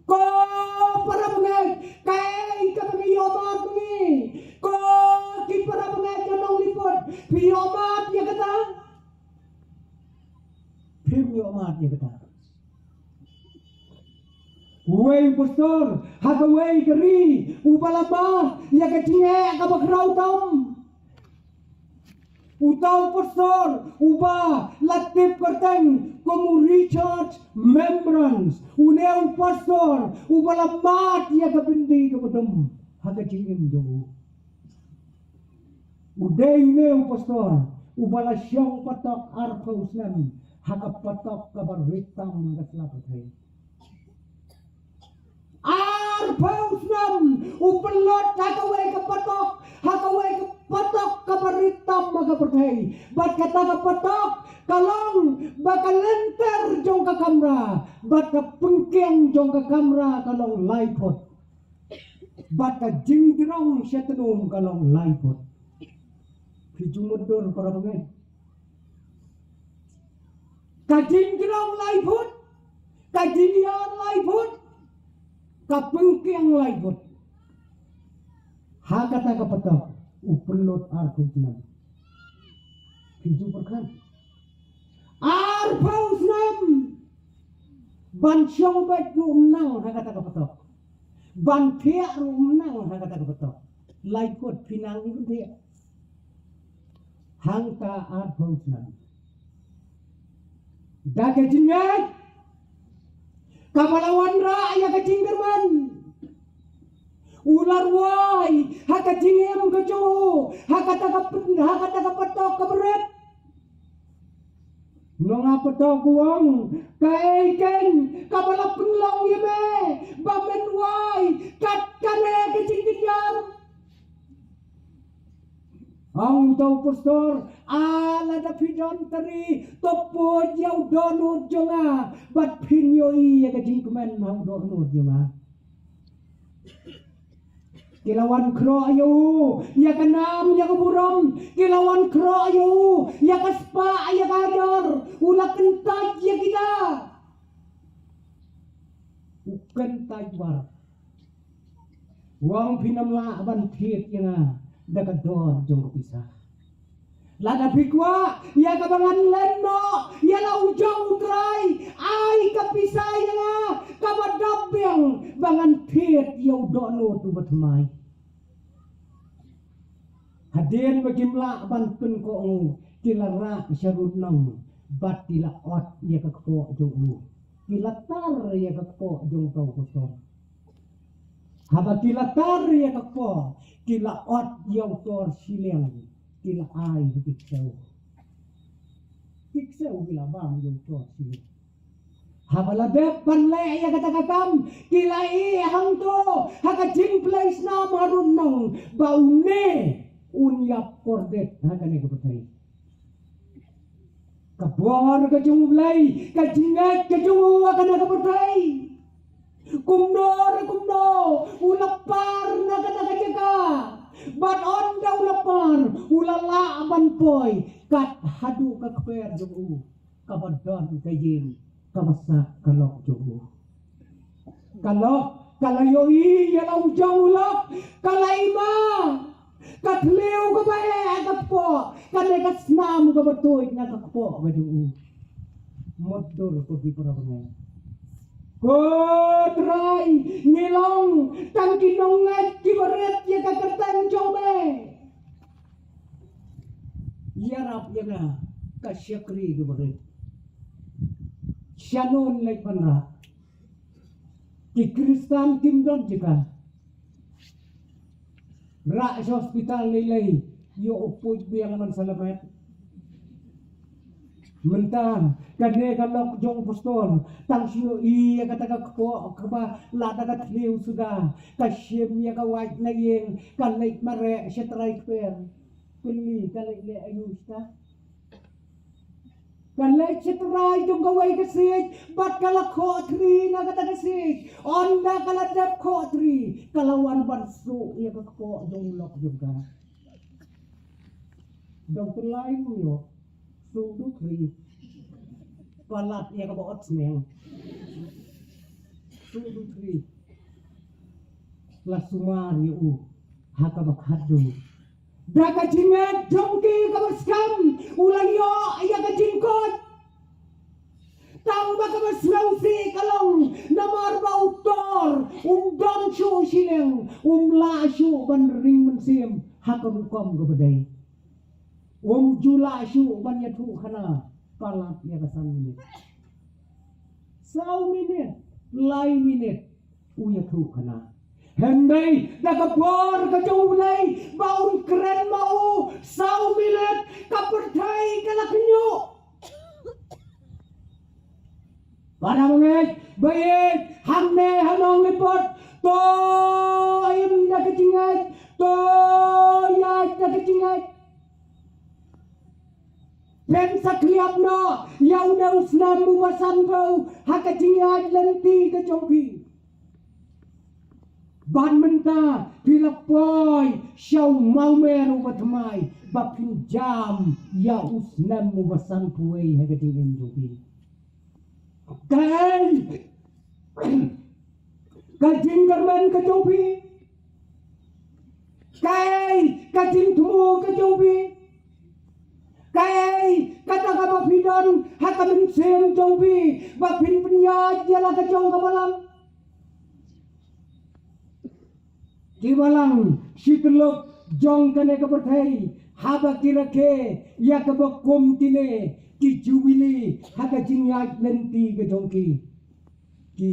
Ko para bangeit, kaei kaba ngi ïoh mad ma ngi? Ko ki para bangeit ka Nongliput, Phi ïoh mad ïa kata? Phim ïoh mad ïa kata. Uwei u pastor ha kawei ka ri uba la mad ïa ka jingeh kaba khraw tam. Uta u pastor uba la tip kyrteng kum u Richard Membrance, une u pastor uba la mad ïa ka byndi kaba dum ha ka jingim jong u. U dei une u pastor uba la shong patok arphew snem ha ka patok kaba rit tam ha ka sla pyrthei. Arphew snem u pynlut ha kawei ka patok, ha kawei ka patok kaba rit tam ha ka pyrthei. Bad kata ka patok ka long ba ka lynter jong ka kamra bad ka pyngkiang jong ka kamra ka long lai phut. Bad ka jingjrong sha tnum ka long lai phut. Phi ju mutdur para bangeit. Ka jingjrong lai phut, ka jingïar lai phut, ka pyngkiang lai phut. Ha kata ka patok u pynlut arphew snem. Phi ju pyrkhat. Arphew snem ban shong beit ruh ym nang ha kata ka patok. Ban thiah ruh ym nang ha kata ka patok. Lai phut phi nang ïa ban thiah. Hangta arphew snem. Da ka jingngeit kaba la wanrah ïa ka jingkyrmen, u la rwai ha ka jingim ka jong u ha kata ka pyn-, ha kata ka patok kaba rit. Nonga patok u ong, kaei kein kaba la pynlong ïa me ba men wai kat kane ka jingkynjar? Ong uta u pastor, a lada phi don tari, to poi ïa u dohnud jong nga bad phin ïohi ïa ka jingkmen ha u dohnud jong nga. Ki la wan khroh ïa u ïa ka nam ïa ka burom, ki la wan khroh ïa u ïa ka spah ïa ka hajar, u la kyntait ïa kita. U kyntait bar. U ong phin ym lah ban thied ïa nga da ka dor jong ka pisa. Lada phi kwah ïa kaba ngan len noh ïa la u jong u Trai, ai ka pisa ïa nga kaba dap biang ba ngan thied ïa u dohnud uba thymmai. Hadien ba kim lah ban pynkohnguh, ki la rah sha rud nong bad ki la ot ïa ka kpoh jong u. Ki la tar ïa ka kpoh jong uta u pastor. Haba ki la tar ïa ka kpoh, ki la ot ïa u tor shiliang, ki la ai ha ki ksew. Ki ksew ki la bam ïa u tor shiliang. Haba la dep ban leh ïa kata ka kam, ki la ïeh hangto ha ka jingpynleit snam ha rud nong ba une un ïap kordit ha kane ka pyrthei. Ka bor ka jong U Blei, ka jingngeit ka jong u ha kane ka pyrthei. Kumno re kumno u la par na kata ka jaka. Bad ynda u la par, u la lah ban poi kat haduh ka kper jong u, kaba don ka ïing kaba sah ka lok jong u. Ka lok ka la ïohi ïa la u jong u lok, ka la ima. Ka thliew kaba eh ha ka kpoh, kane ka snam kaba tuid na ka kpoh ka jong u. Mutdur ko ki para bangeit. Ko Trai, ngi long tang ki nongngeit kiba rit ïa ka kyrteng jong me. Ïarap ïa nga ka shakri kaba rit. Shanun leit ban rah. Ki Khristan kim don jaka. Rah sha hospital lei lei, ïoh u puid biang man salamat. Mynta kane ka lok jong u pastor, tang shu ïohi ïa kata ka kpoh kaba la da ka thliew suda, ka shim ïa ka wait na ïing, ka leit mareh sha trai kper. Kylli ka leit leh aïu shata? Ka leit sha trai jong kawei ka siej bad ka la khoh thri na kata ka siej. Ynda ka la dep khoh thri, ka la wan ban suh ïa ka kpoh jong u lok jong ka. Dong pynlai u ïoh suh du thri. Palat ïa kaba ot sneng. Suh du thri. La sumar ïa u ha kaba khatduh. Ka ka jingngeit jong ki kaba skhem u la ïoh ïa ka jingkoit. Tang ba kaba sngewsih ka long namar ba u Tor um don shuh shiliang, um lah shuh ban ring mynsiem ha ka rukom kaba dei. Um ju lah shuh ban ïathuh khana palat ïa ka san minit. Saw minit, lai minit u ïathuh khana. Hynrei da ka bor ka jong U Blei ba un kren ma u saw minit, ka pyrthei ka la khñiuh. Para bangeit, bangeit hangne ha Nonglipot, to im da ka jingngeit, to ïaid da ka jingngeit. Phin sa khlieh noh ïa une u snem uba sanphew ha ka jingïaid lynti ka jong phi. Bad mynta phi la poi sha u mawmer uba thymmai ba phin jam ïa u snem uba sanphew wei ha ka jingim jong phi. Kaei ka jingkyrmen ka jong phi? Kaei ka jingthmu ka jong phi? Kaei kata kaba phi don ha ka mynsiem jong phi ba phin pynïaid ïa la ka jong ka balang? Ki balang shi tyllup jong kane ka pyrthei haba ki rakhe ïa kaba kum kine ki jubili ha ka jingïaid lynti ka jong ki, ki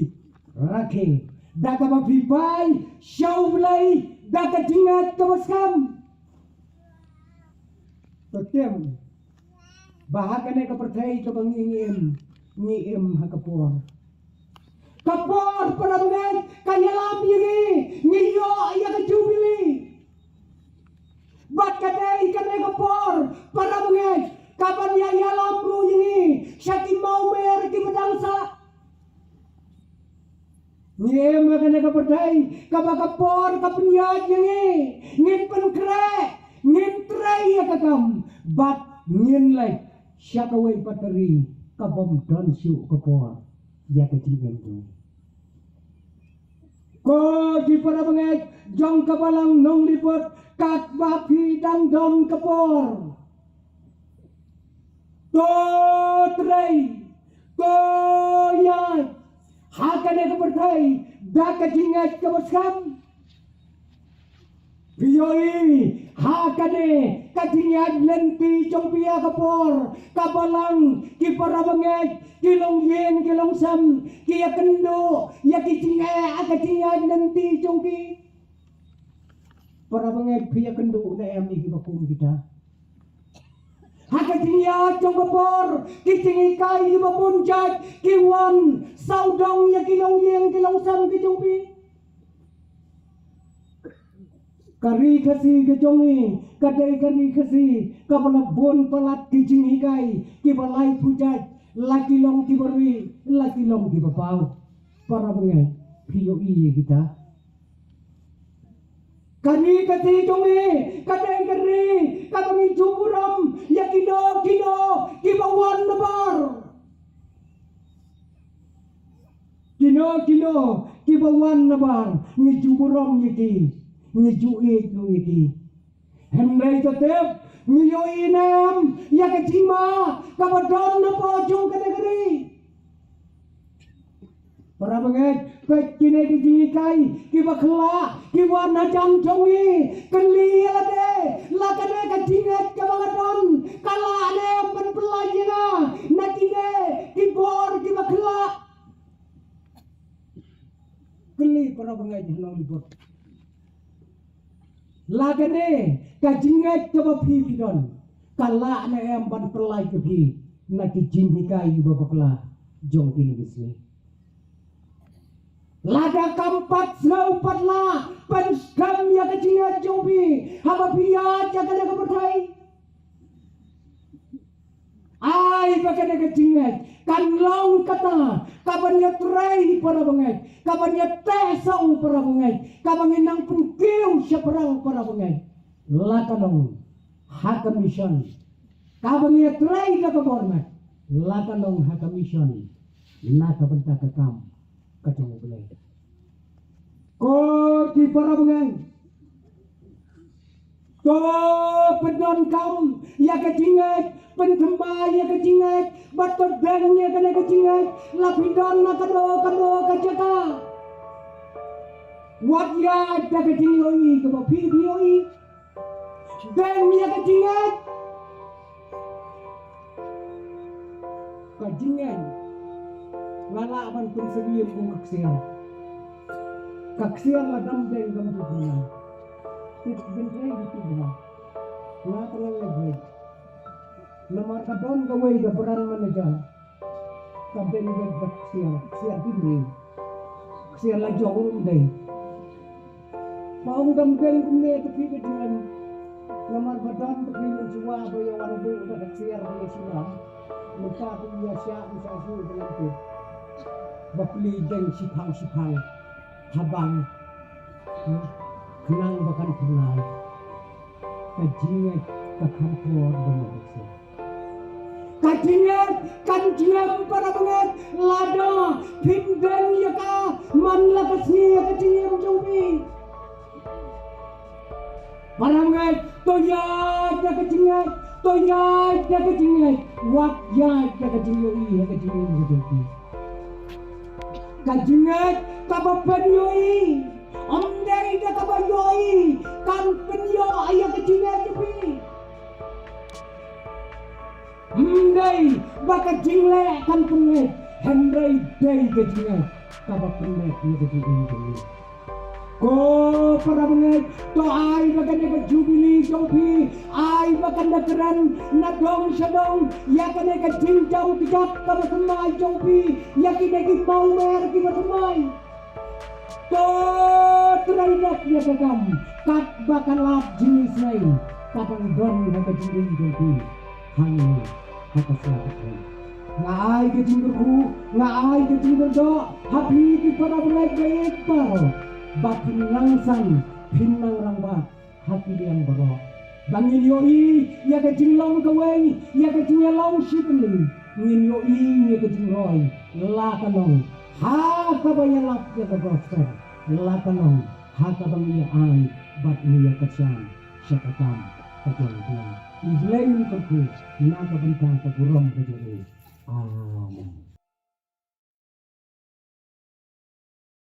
rakhe da kaba phi phai sha U Blei da ka jingngeit kaba skhem. To tem ba ha kane ka pyrthei kaba ngi im, ngi im ha ka por. Ka por, para bangeit, ka ïalam ïa ngi, ngi ïoh ïa ka jubili. Bad ka dei kane ka por, para bangeit, kaban ïa ïalam ruh ïa ngi sha ki mawmer kiba dang sah. Ngi im ha kane ka pyrthei kaba ka por ka pynïaid ïa ngi. Ngin pynkhreh, ngin trei ïa ka kam bad ngin leit sha kawei pat ka ri kabym don shuh ka por ïa ka jingim jong ngi. Ko ki para bangeit jong ka balang Nonglipot, katba phi dang don ka por, to trei, to ïaid ha kane ka pyrthei da ka jingngeit kaba skhem. Phi ïohi ha kane ka jingïaid lynti jong phi ha ka por, ka balang, ki para bangeit, ki longïing ki longsem, ki ïakynduh ïa ki jingeh ha ka jingïaid lynti jong ki? Para bangeit, phi ïakynduh ne em ïa kiba kum kita? Ha ka jingïaid jong ka por, ki jinghikai kiba bun jait ki wan sawdong ïa ki longïing ki longsem ki jong phi. Ka ri Khasi ka jong ngi ka dei ka ri Khasi kaba la bun palat ki jinghikai kiba laiphew jait, la ki long kiba rieh, la ki long kiba paw. Para bangeit, phi ïohi ïa kita? Ka ri Khasi jong ngi ka dei ka ri kaba ngi ju burom ïa kino kino kiba wan nabar. Kino kino kiba wan nabar ngi ju burom ïa ki, ngi ju ïeit ruh ïa ki. Hynrei to tip, ngi ïohi ne em ïa ka jingma kaba don napoh jong kane ka ri? Para bangeit, peit kine ki jinghikai kiba khlak ki wan hajan jong ngi. Kylli ïa lade, la kane ka jingngeit kaba nga don ka lah ne em ban pynlait ïa nga na kine ki bor kiba khlak? Kylli para bangeit ha Nonglipot. La kane ka jingngeit kaba phi phi don ka lah ne em ban pynlait ïa phi na ki jinghikai ba bakla jong kine ki sngi? Lada kam pat sngew pat lah pynskhem ïa ka jingngeit jong phi haba phi ïaid ïa kane ka pyrthei. Ai ba kane ka jingngeit kan long kata kaban ïatrei para bangeit, kaban ïateh song para bangeit, kaban ïa nang pynkiew shaphrang para bangeit. La ka long ha ka mission, kaban ïatrei da ka bor met. La ka long ha ka mission na ka bynta ka kam ka jong U Blei. Ko ki para bangeit, To pyndonkam ïa ka jingngeit, pynthymmai ïa ka jingngeit, bad to deng ïa kane ka jingngeit, la phi don na kano kano ka jaka. Wat ïaid da ka jingïohi kaba phi ïohi. Deng ïa ka jingngeit. Ka jingngeit. Nga lah ban pynsyriem kum ka ksiar. Ka ksiar la dang deng kam tu pula. Tip bynta di tu pula. Nga tengah lagi. Namar ka don kawei ka brand manager. Ka deng deng ka ksiar, ksiar ti dei. Ksiar la jong um dei. Ba ong dang deng kumne te phi ka jingem. Namar ba don te phi mynshuwa ba ïa wan buh da ka ksiar ba ïa shuwa. Mynta te ïa shah mynta shu da lam te. Ba pli deng shiphang shiphang. Habang. Khnang ba kan khnang. Ka jingngeit ka kham por ba ma ka ksiar. Ka jingngeit kan jingem para bangeit lada phin deng ïa ka man la ka sngi ïa ka jingem jong phi. Para bangeit to ïaid ïa ka jingngeit, to ïaid ïa ka jingngeit, wat ïaid ïa ka jingïohi ïa ka jingem jong phi. Ka jingngeit kaba pynïohi. Ym dei da kaba ïohi kan pynïoh ïa ka jingngeit jong phi. Ym dei ba ka jingleh kan pynleh, hynrei dei ka jingngeit kaba pynleh ïa ka jingim jong ngi. Ko para bangeit, to ai ba kane ka jubili jong phi, ai ba kan da kren na dong sha dong ïa kane ka jingjam kjat kaba thymmai jong phi, ïa kine ki mawmer kiba thymmai. To trai dap ïa ka kam katba ka lad jingïaseng kaba don ha ka jingim jong phi. Hangne ha ka sla ka thei nga ai ka jingkyrkhu, nga ai ka jingkyrdoh ha phi ki para bangeit ba ïeit baroh ba phin nang san, phin nang rangbah ha ki liang baroh. Ba ngin ïohi ïa ka jinglong kawei, ïa ka jingïalong shi tylli, ngin ïohi ïa ka jingroi la ka long ha kaba ïalap ïa ka gospel, la ka long ha kaba ngi ïa ai bad ngi ïa kyrshan sha ka kam ka jong U Blei. U Blei un kyrkhu na ka bynta ka burom ka jong u. Amen.